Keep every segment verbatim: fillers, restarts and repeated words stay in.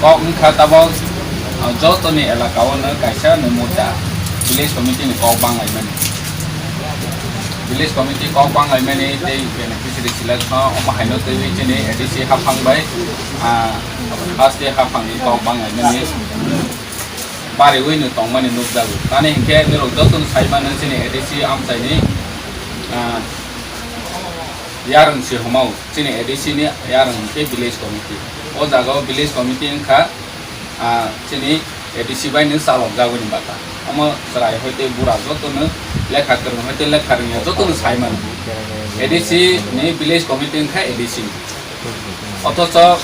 Kok wngkha tabok, ah, jotoni elaka o no kaisa no mota village committee ni kok banglaimani. Village committee kok banglaimani tei beneficiary selection omo haino twiwi chini A D C haphang bai, ah, haste haphang ni kok banglaimani bariwi no tongmani nukjago. Tani hinkhe norok jotono sai mano chini A D C amchaini, ah, yarwng se hwnmao. Chini A D C ni yarwng hwnkhe village committee. O jaga o village committee wngkha, ah, chini A D C bai no chalok jagwi ni bata. Omo chwrai hoi tei bura joto no lekha kwrwng hoi tei lekha rwngya joto no sai mano. A D C ni village committee wngkha A D C ni. Othocho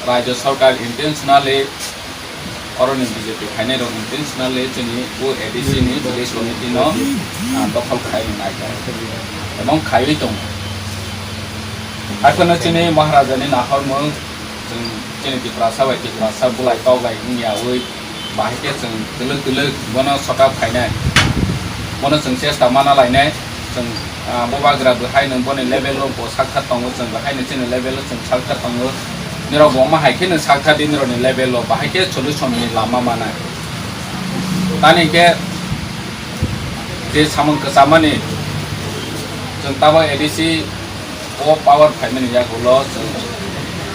Rajya Sarkar intentionally Oroni B J P khainai rok intentionally chini o A D C ni village committee no, ah, dokhol khai nai kha. Ebong khaiwi tongo. Haikhe no chini Maharaja ni nahormung, chwng chini Tiprasa bai Tiprasa bulai tok lai wngya wi bahai khe chwng twlwk twlwk bono sota phainai. Bono chwng chesta mana lainai. Chwng, ah, bubagra bo hai nung boni level o bo sakha tongo, chwng bo hai nung chini level o chwng sakha tongo. Nirok bo omo hai khe nung sakha di nirok ni level o bahai khe solution ni lama manai. Tani khe je samung kwchamani chwng tabok A D C o power phaimani yagulo chwng,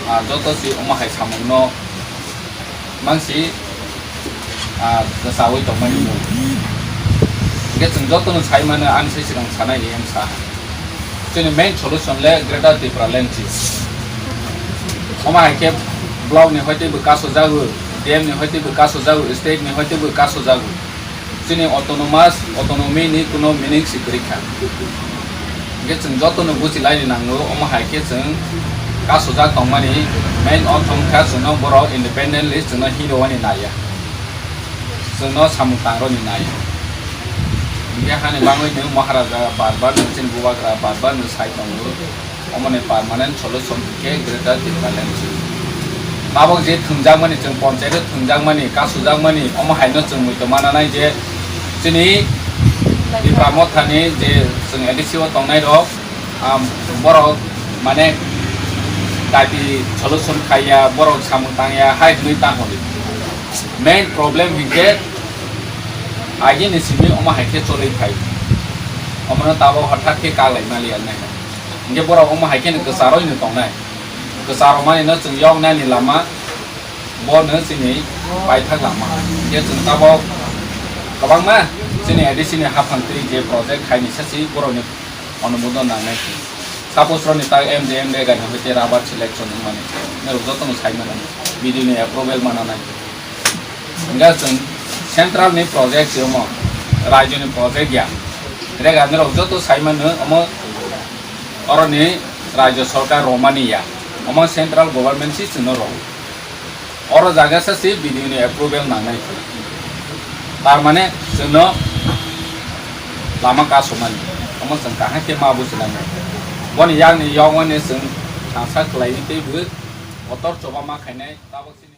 ah, joto si omo hai samung no Mangsi, ah, kwchaui tongmani mung. Hingke chwng jotono sai mano, ani sai swkang sanai ni wngsa. Chini main solution le Greater Tipraland si. Omo hai khe block ni hoi tei bo kasu jago, D M ni hoi tei bo kasu jago, state ni hoi tei bo kasu jago. Chini autonomous, autonomy ni kuno meaning si kwrwi kha. Hingke chwng jotono buji laini nango, omo hai khe chwng kasujak tongmani main ortho wngkha chwngno borok independently chwngno hirowani naiya, chwngno samung tangroni naiya. Hingke hani bagwi nwng Maharaja bar bar nwng chini bubagra bar bar nwng sai tongo. Omoni permanent solution khe Greater Tipraland si. Tabok je thwngjakmani, chwng ponchayat o thwngjakmani, kasujakmani, omo haino chwng muitu mananai je chini Tipra Mothani je chwng A D C o tongnai rok, am, borok mane dabi solution khaiya, borok samung tangya hai hwnwi ta hwnwi. Main problem hinkhe agini simi omo hai khe choli phai. Omono tabok hothat khe kaglai maliya nai. Hingke borok omo hai khe no kwcharoi no tongnai. Kwcharomani no chwng yoknani lama, bo no chini paithak lama. Hingke chwng tabok kwbangma chini A D C ni haphang twi je project khaini sasi borok ni onumodon nangnai. Suppose roni tak M J M rega ni hoite rubber selection wngmani. Norok joto no sai mano. B D O ni approval mana nai. Hingke chwng central ni project se omo, rajyo ni project ya. Rega norok joto sai mano omo oroni rajyo sarkar romani ya. Omo central government si chwngno rwo. Oro jaga sa se B D O ni approval nangnai. Tar mane chwngno lama kasumani. Omo chwng kaham khe ma buji nangnai. Boni yakni yokmani chwng thangsa khlaiwi teibo kotor choba ma khainai tabok si